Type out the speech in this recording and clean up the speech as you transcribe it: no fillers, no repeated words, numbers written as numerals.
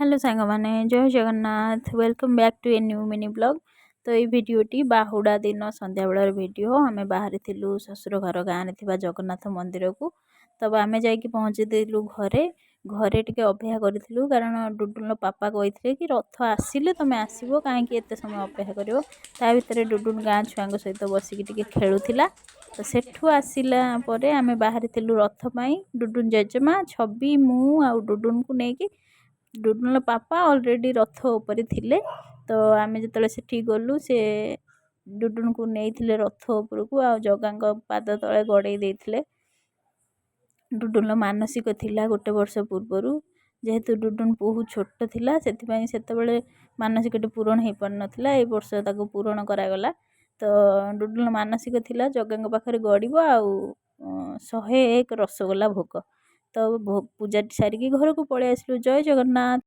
Hello ସାଙ୍ଗମାନେ, ଜୟ Jagannath. Welcome back to a new mini vlog. ତ ଏଇ ଭିଡ଼ିଓଟି ବାହୁଡ଼ା ଦିନ ସନ୍ଧ୍ୟାବେଳର ଭିଡ଼ିଓ। ଆମେ ବାହାରିଥିଲୁ ଶ୍ୱଶୁର ଘର ଗାଁରେ ଥିବା ଜଗନ୍ନାଥ ମନ୍ଦିରକୁ। ତ ଆମେ ଯାଇକି ପହଞ୍ଚିଥିଲୁ ଘରେ। ଘରେ ଟିକେ ଅପେକ୍ଷା କରିଥିଲୁ, କାରଣ ଡୁଡୁନର ପାପା କହିଥିଲେ କି ରଥ ଆସିଲେ ତୁମେ ଆସିବ, କାହିଁକି ଏତେ ସମୟ ଅପେକ୍ଷା କରିବ? ତା ଭିତରେ ଡୁଡୁନ ଗାଁ ଛୁଆଙ୍କ ସହିତ ବସିକି ଟିକେ ଖେଳୁଥିଲା। ତ ସେଠୁ ଆସିଲା ପରେ ଆମେ ବାହାରିଥିଲୁ ରଥ ପାଇଁ, ଡୁଡୁନ ଜେଜେମା, ଛବି, ମୁଁ ଆଉ ଡୁଡୁନକୁ ନେଇକି। ଡୁଡୁନର ପାପା ଅଲରେଡ଼ି ରଥ ଉପରେ ଥିଲେ। ତ ଆମେ ଯେତେବେଳେ ସେଠିକି ଗଲୁ, ସେ ଡୁଡୁନକୁ ନେଇଥିଲେ ରଥ ଉପରକୁ ଆଉ ଜଗାଙ୍କ ପାଦ ତଳେ ଗଡ଼େଇ ଦେଇଥିଲେ। ଡୁଡୁନର ମାନସିକ ଥିଲା ଗୋଟେ ବର୍ଷ ପୂର୍ବରୁ। ଯେହେତୁ ଡୁଡୁନ ବହୁତ ଛୋଟ ଥିଲା, ସେଥିପାଇଁ ସେତେବେଳେ ମାନସିକଟି ପୂରଣ ହେଇପାରୁନଥିଲା। ଏଇ ବର୍ଷ ତାକୁ ପୂରଣ କରାଗଲା। ତ ଡୁଡୁନର ମାନସିକ ଥିଲା ଜଗାଙ୍କ ପାଖରେ ଗଡ଼ିବ ଆଉ 101 ରସଗୋଲା ଭୋଗ। ତ ପୂଜା ସାରିକି ଘରକୁ ପଳେଇ ଆସିଲୁ। ଜୟ ଜଗନ୍ନାଥ।